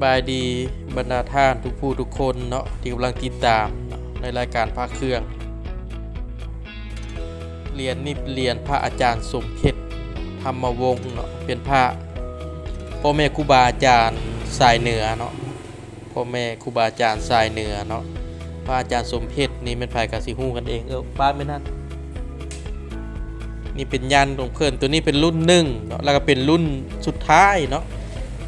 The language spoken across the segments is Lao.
ບາຍດີບັນດາທ່ານທຸກຜູ້ທຸກຄົນເນາະ ທີ່ກຳລັງຕິດຕາມເນາະ ໃນລາຍການພະເຄື່ອງ. ຫຼຽນນີ້ເປັນຫຼຽນພະອາຈານສົມເພັດ ທຳມະວົງເນາະ ເປັນພະພໍ່ແມ່ຄູບາອາຈານສາຍເໜືອເນາະ. ພໍ່ແມ່ຄູບາອາຈານສາຍເໜືອເນາະ. ພະອາຈານສົມເພັດນີ້ແມ່ນໃຜກໍຊິຮູ້ກັນເອງ. ເອີ ປ້າແມ່ນນັ້ນ. ນີ້ເປັນຍັນຂອງເພິ່ນ. ໂຕນີ້ເປັນລຸ້ນໜຶ່ງເນາະ ແລ້ວກໍເປັນລຸ້ນສຸດທ້າຍເນາະ.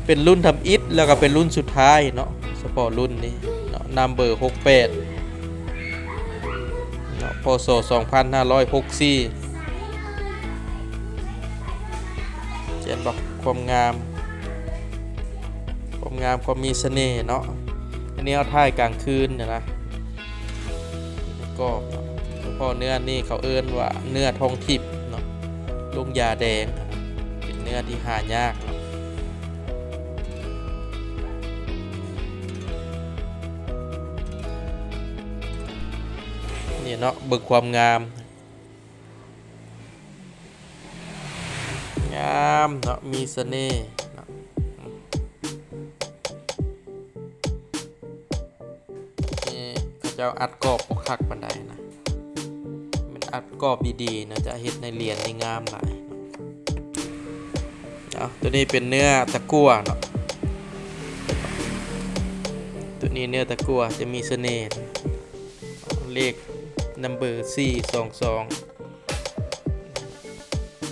ເປັນລຸ້ນທຳອິດ ແລ້ວກໍເປັນລຸ້ນສຸດທ້າຍເນາະ. ສະເພາະລຸ້ນນີ້ເນາະ ນຳເບີຫົກແປດເນາະ ພ.ສ. ສອງພັນຫ້າຮ້ອຍຫົກສິບສີ່. ເຫັນບໍ່? ຄວາມງາມ ຄວາມງາມ ຄວາມມີສະເໜ່ເນາະ. ອັນນີ້ເຮົາຖ່າຍກາງຄືນນະ ກອບເນາະ. ສະເພາະເນື້ອນີ້ເຂົາເອີ້ນວ່າເນື້ອທອງທິບເນາະ ລົງຢາແດງ ເປັນເນື້ອທີ່ຫາຍາກເນາະ. ນີ້ເນາະ ເບິ່ງຄວາມງາມ. ງາມເນາະ ມີສະເໜ່ເນາະ. ນີ້ເຂົາເຈົ້າອັດກອບບໍ່ຄັກປານໃດນະ. ແມ່ນອັດກອບດີໆນະ ຈະເຮັດໃຫ້ຫຼຽນນີ້ງາມຫຼາຍເນາະ. ເອົາ ໂຕນີ້ເປັນເນື້ອຕະກົ່ວເນາະ. ໂຕນີ້ເນື້ອຕະກົ່ວຈະມີສະເໜ່. ເລກນຳເບີສີ່ສອງສອງ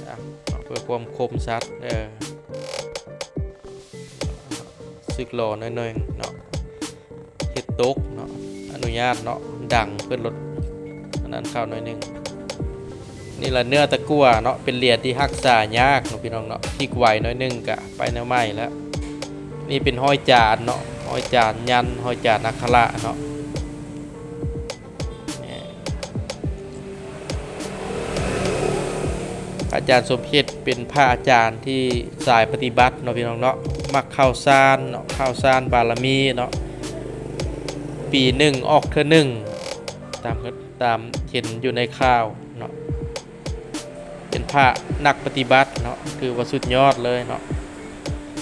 ອ່ະ ເພື່ອຄວາມຄົມຊັດ ເອີ ສຶກຫຼໍໜ້ອຍໜຶ່ງເນາະ ເຮັດຕົກເນາະ ອະນຸຍາດເນາະ ດັງເພິ່ນລົດອັນນັ້ນເຂົ້າໜ້ອຍໜຶ່ງ. ນີ້ລະເນື້ອຕະກົ່ວເນາະ ເປັນຫຼຽນທີ່ຮັກສາຍາກເນາະ ພີ່ນ້ອງເນາະ ພິກໄຫວໜ້ອຍໜຶ່ງກະໄປແນວໃໝ່ແລ້ວ. ນີ້ເປັນຮອຍຈານເນາະ ຮອຍຈານຍັນ ຮອຍຈານອັກຂະລະເນາະ. ອາຈານສົມເພັດເປັນພະອາຈານທີ່ສາຍປະຕິບັດເນາະ ພີ່ນ້ອງເນາະ ມັກຂ່າວສານເນາະ ຂ່າວສານບາລະມີເນາະ ປີໜຶ່ງອອກເທື່ອໜຶ່ງ ຕາມ ຕາມເຫັນຢູ່ໃນຂ່າວເນາະ. ເປັນພະນັກປະຕິບັດເນາະ ຖືວ່າສຸດຍອດເລີຍເນາະ.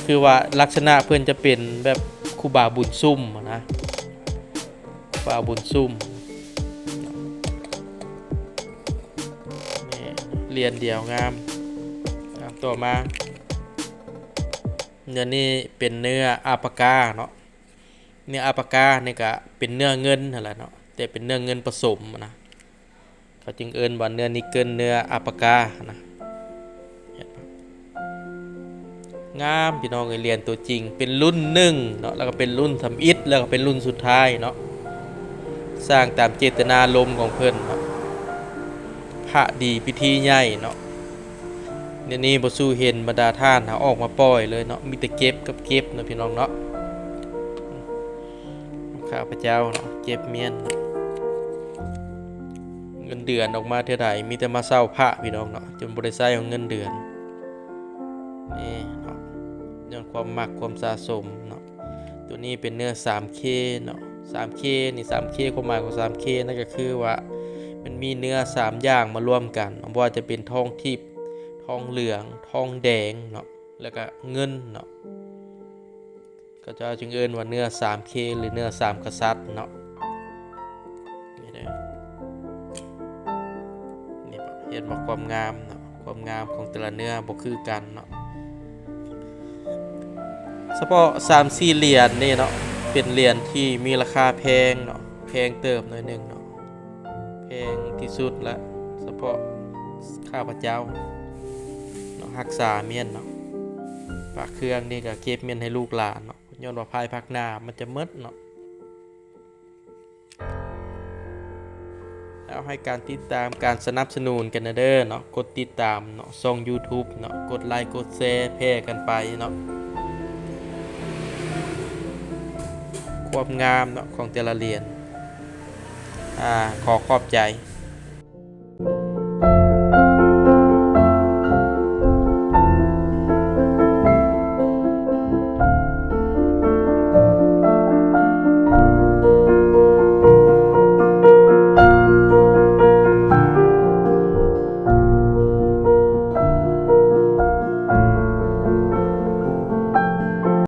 ຄືວ່າລັກສະນະເພິ່ນຈະເປັນແບບຄູບາບຸນຊຸມນະ ຄູບາບຸນຊຸມ. ນີ້ຫຼຽນດຽວງາມ. ອ່າ ຕໍ່ມາ ເນື້ອນີ້ເປັນເນື້ອອາປາກາເນາະ. ເນື້ອອາປາການີ້ກະເປັນເນື້ອເງິນຫັ້ນແຫຼະເນາະ ແຕ່ເປັນເນື້ອເງິນປະສົມນະ. ເຂົາຈຶ່ງເອີ້ນວ່າເນື້ອນິກເກີນ ເນື້ອອາປາການະ. ງາມພີ່ນ້ອງເອີຍ ຫຼຽນຕົວຈິງ ເປັນລຸ້ນໜຶ່ງເນາະ ແລ້ວກໍເປັນລຸ້ນທຳອິດ ແລ້ວກໍເປັນລຸ້ນສຸດທ້າຍເນາະ. ສ້າງຕາມເຈດຕະນາລົມຂອງເພິ່ນເນາະ ພະດີພິທີໃຫຍ່ເນາະ. ດຽວນີ້ບໍ່ສູ້ເຫັນບັນດາທ່ານເຮົາອອກມາປ່ອຍເລີຍເນາະ ມີແຕ່ເກັບກັບເກັບເນາະ ພີ່ນ້ອງເນາະ. ຂ້າພະເຈົ້າເນາະ ເກັບມ້ຽນ ເງິນເດືອນອອກມາເທື່ອໃດ ມີແຕ່ມາເຊົ່າພະ ພີ່ນ້ອງເນາະ ຈົນບໍ່ໄດ້ໃຊ້ເງິນເດືອນ. ນີ້ເນາະ ຍ້ອນຄວາມມັກ ຄວາມສະສົມເນາະ. ໂຕນີ້ເປັນເນື້ອສາມເຄເນາະ ສາມເຄນີ້ ສາມເຄ ຄວາມໝາຍຂອງສາມເຄນັ້ນກໍຄືວ່າ ມັນມີເນື້ອສາມຢ່າງມາລວມກັນ ບໍ່ວ່າຈະເປັນທອງທິບ ທອງເຫຼືອງ ທອງແດງເນາະ ແລ້ວກະເງິນເນາະ. ເຂົາເຈົ້າຈຶ່ງເອີ້ນວ່າເນື້ອສາມເຄ ຫຼື ເນື້ອສາມກະສັດເນາະ. ນີ້ເດີ ນີ້ເຫັນບໍ່ ຄວາມງາມເນາະ ຄວາມງາມຂອງແຕ່ລະເນື້ອບໍ່ຄືກັນເນາະ. ສະເພາະສາມສີ່ຫຼຽນນີ້ເນາະ ເປັນຫຼຽນທີ່ມີລາຄາແພງເນາະ ແພງເຕີບໜ້ອຍໜຶ່ງເນາະ ແພງທີ່ສຸດລະ ສະເພາະຂ້າພະເຈົ້າເນາະ ຮັກສາມ້ຽນເນາະ. ພະເຄື່ອງນີ້ກະເກັບມ້ຽນໃຫ້ລູກຫຼານເນາະ ຍ້ອນວ່າພາຍພາກໜ້າມັນຈະໝົດເນາະ. ແລ້ວໃຫ້ການຕິດຕາມ ການສະໜັບສະໜູນກັນແດ່ເດີເນາະ ກົດຕິດຕາມເນາະ ຊ່ອງຢູທູບເນາະ ກົດໄລ ກົດແຊ ແຜ່ກັນໄປເນາະ. ຄວາມງາມເນາະ ຂອງແຕ່ລະຫຼຽນ. ອາ ຂໍຂອບໃຈ.